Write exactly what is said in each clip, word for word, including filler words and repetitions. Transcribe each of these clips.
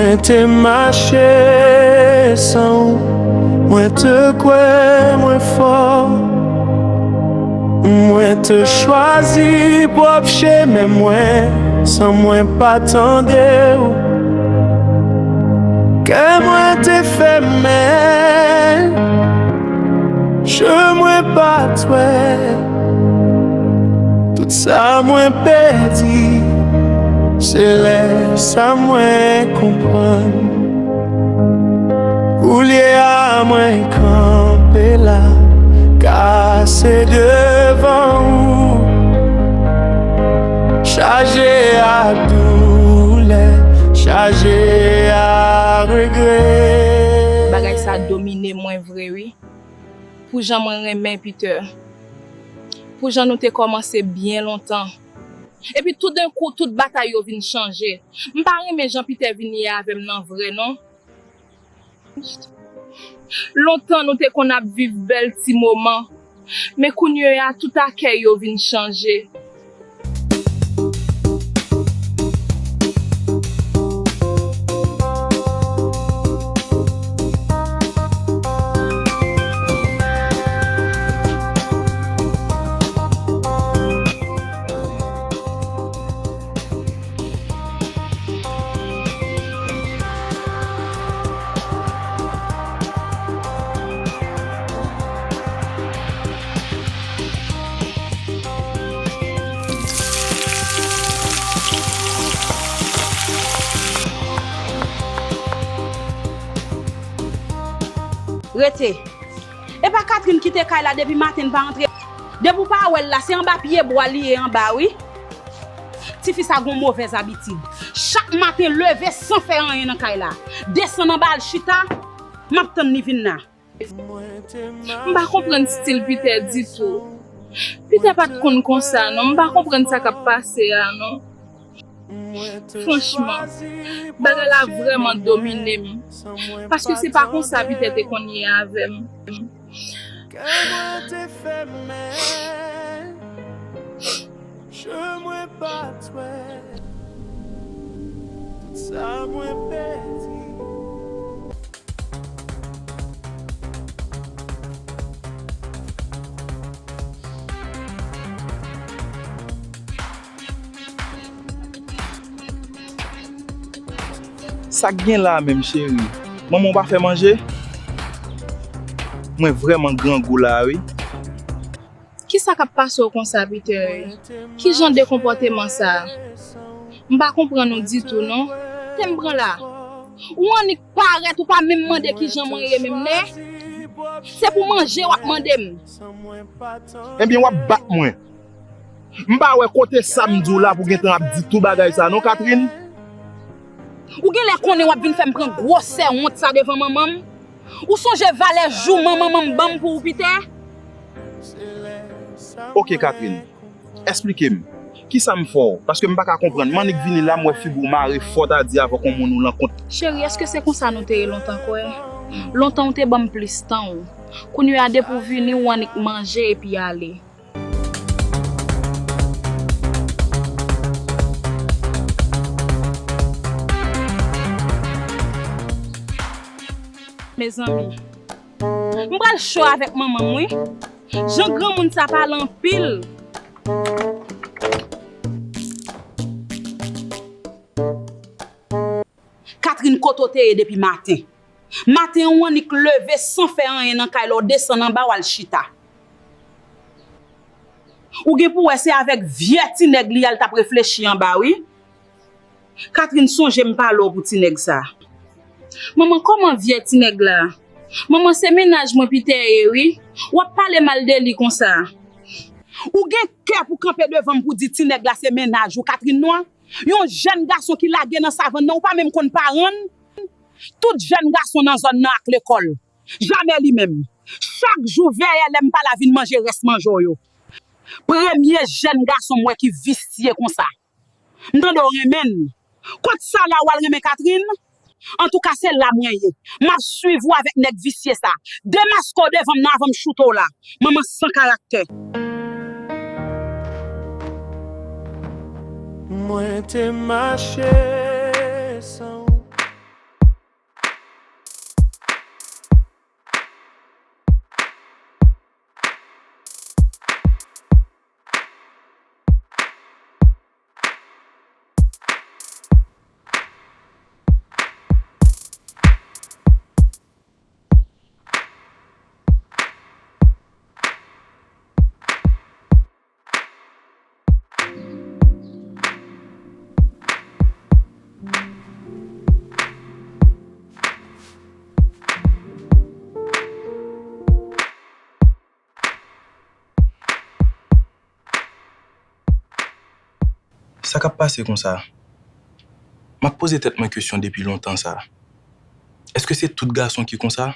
Mwen te mache san ou, mwen te kwè mwen fò. Mwen te chwazi pwòp chemen mwen san mwen pa tande w. Kè mwen te fèmen, je mwen pa t wè. Tout sa mwen pèdi, se lè sa mwen konprann. Koulye a mwen kanpe la, kase devan ou, chaje ak doulè, chaje ak regrè. Bagay sa domine mwen vre wi. Pou jan mwen renmen Peter. Pou jan nou te kòmanse byen lontan. Epi toudenkou, tout batay yo vin chanje. M pa renmen jan Peter vin ye avè m nan vre non. Lontan nou te konn ap viv bèl ti moman. Men kounye a, tout akèy yo vin chanje. Rete. Epa Catherine kite kay la depi maten, l pa antre. Depi w pa wè l la, se anba pye bwa li ye anba wi. Tifi sa gon movèz abitid. Chak maten leve san fè anyen nan kay la. Desann anba al chita, m ap tann li vin la. M pa konprann stil Peter ditou. Peter pa t konn konsa non, m pa konprann sa k ap pase a non. Franchman, bagay la vrèman domine m. Paske se pa konsa Peter te konn ye avè m. Kè mwen te fèmen, je mwen pa t wè. Tout sa mwen pèdi. Sa k gen la a menm, cheri? Manman w pa fè manje? Mwen vrèman grangou la a wi. Kisa k ap pase w konsa, Peter? Ki jan de konpòteman sa a? M pa konprann ou ditou, non. Tè m pran la. Ou annik parèt, ou pa menm mande ki jan mwen ye menm, nè? Se pou manje w ap mande m. Ebyen, w ap bat mwen. M pa wè kote sa m di w la pou gentan ap di tout bagay sa, non, Catherine. Ou genlè konnen w ap vin fè m pran gwosè wont sa devan manman m. Ou sonje valè jouman manman m ban m pou ou, Peter? Oke, Catherine, esplike m. Kisa m fè w? Paske m pa ka konprann. M annik vini la, m wè figi w mare fòtadi avèk yon moun ou lankont. Cheri, èske se konsa nou te ye lontan, kwè? Lontan ou te ban m plis tan w. Kounye a, depi w vini, ou annik manje epi ale. Mezanmi, m pral cho avèk manman m wi. Jan granmoun sa pale anpil. Catherine, kote w te ye depi maten? Maten an, w annik leve san fè anyen nan kay la, w desann anba, w al chita. Ou gen pou wè se avèk vyè ti nèg li a l t ap reflechi anba wi. Catherine, sonje m pale w pou ti nèg sa. Manman, kòman vyè ti nèg la? Manman, se mennaj mwen Peter ye wi. W ap pale mal de li konsa. Ou gen kè pou kanpe devan m pou di ti nèg la se mennaj ou, Catherine, non? Yon jèn gason ki lage nan savann nan, ou pa menm konn paran l. Tout jèn gason nan zòn nan ak lekòl. Jamè li menm. Chak jou vèyè lè m pa la vin manje rès manje w yo. Premye jèn gason m wè ki visye konsa. M tande w renmen l. Kot sa la w al renmen Catherine? Antouka, se la mwen ye. M ap swiv ou avèk nèg visye sa. Demaske w devan m nan avan m choute w la. Manman san karaktè. Mwen te mache san ou. Sa k ap pase konsa? M ap poze tèt mwen kesyon depi lontan sa. Èske se tout gason ki konsa?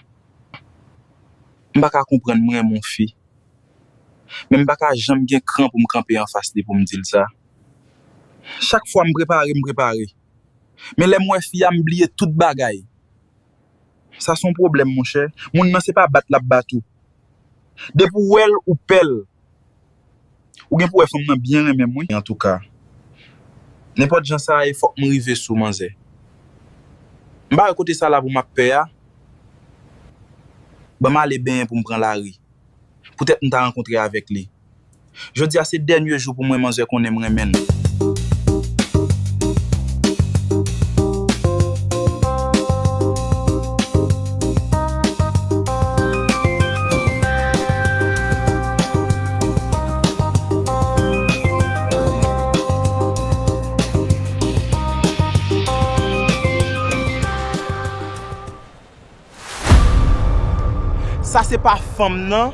M pa ka konprann, m renmen yon fi, men m pa ka janm gen kran pou m kanpe anfas li pou m di l sa. Chak fwa m prepare, m prepare. Men lè m wè fi a, m bliye tout bagay. Sa se yon pwoblèm, monchè. Moun nan se pa bat l ap bat ou. Depi w wè l, ou pè l. Ou gen pou wè fanm nan byen renmen m, wi. Antouka, nenpòt jan sa ye, fòk m rive sou manzè. M pa wè kote sa la pou m ap pè a. Ban m ale benyen pou m pran lari. Poutèt m ta rankontre avèk li. Jodi a se dènye jou pou mwen manzè konnen m renmen l. Sa se pa fanm nan,